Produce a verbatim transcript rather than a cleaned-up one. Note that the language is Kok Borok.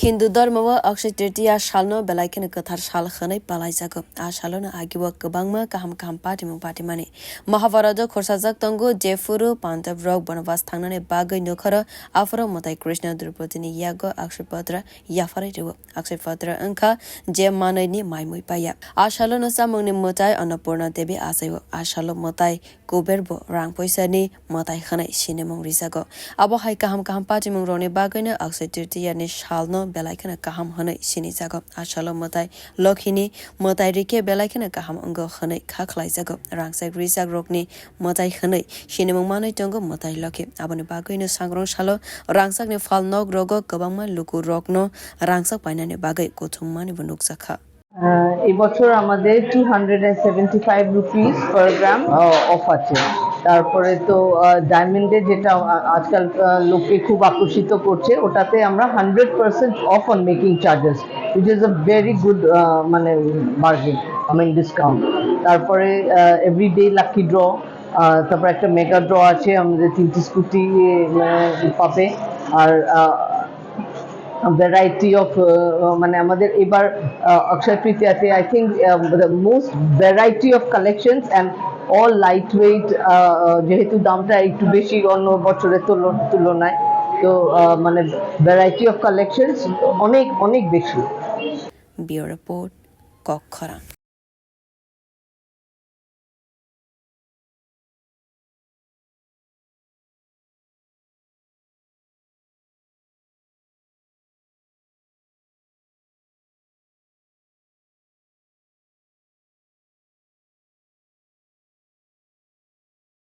Hindu dhormo o Akshaya Tritiya salno belai kheno kwthar sal hwnwi palaijago. A salono agio kwbangma kaham kaham patimung patimani Mahabharata khorsajak tongo, jephuru Pandab rok bonobas thangnani bagwi nokhoro, aphuru mwtai Krishna Draupadi ni yago Akshaya Patra yapharwi rwo. Akshaya Patra wngkha je manwi ni maimui paiya. A salono chamungni mwtai Annapurna Devi achaio. A salo mwtai Kuber bo rang poisa ni mwtai hwnwi sinimung rijago. Abo hai kaham kaham patimung rokni bagwino Akshaya Tritiya ni salno belai kheno kaham hwnwi sinijago. A salo mwtai Lokhi ni mwtai rikhe belai kheno kaham wngo hwnwi kha khlaijago. Rangchak rijak rokni mwtai hwnwi sinimung manwi tongo mwtai Lokhi. Aboni bagwino sangrong salo rangchakni phal nok rogo kwbangma luku rokno rangchak painani bagwi kuthum mani bo nukjakha. আহ, এবছর আমাদের two hundred and seventy five rupees per gram of আছে। তারপরে তো ডায়মন্ডে যেটা আ- আজকাল আহ, লোককে খুব আকর্ষিত করছে, ওটাতে আমরা hundred percent of on making charges, which is a very good, মানে, বার্গেন, আই মিন, ডিসকাউন্ট। তারপরে এভরিডে লাকি ড্র, তারপর একটা মেগা ড্র আছে, আমাদের তিনটি স্কুটি মানে পাবে। আর ভ্যারাইটি অফ, মানে, আমাদের এবার আহ, অক্ষয় তৃতীয়াতে, I think, the most variety of collections and all light weight, যেহেতু দামটা একটু বেশি অন্য বছরের তুল- তুলনায়, তো আহ, মানে, ভ্যারাইটি অফ কালেকশনস অনেক অনেক বেশি। Bureau Report, Kokkhorang.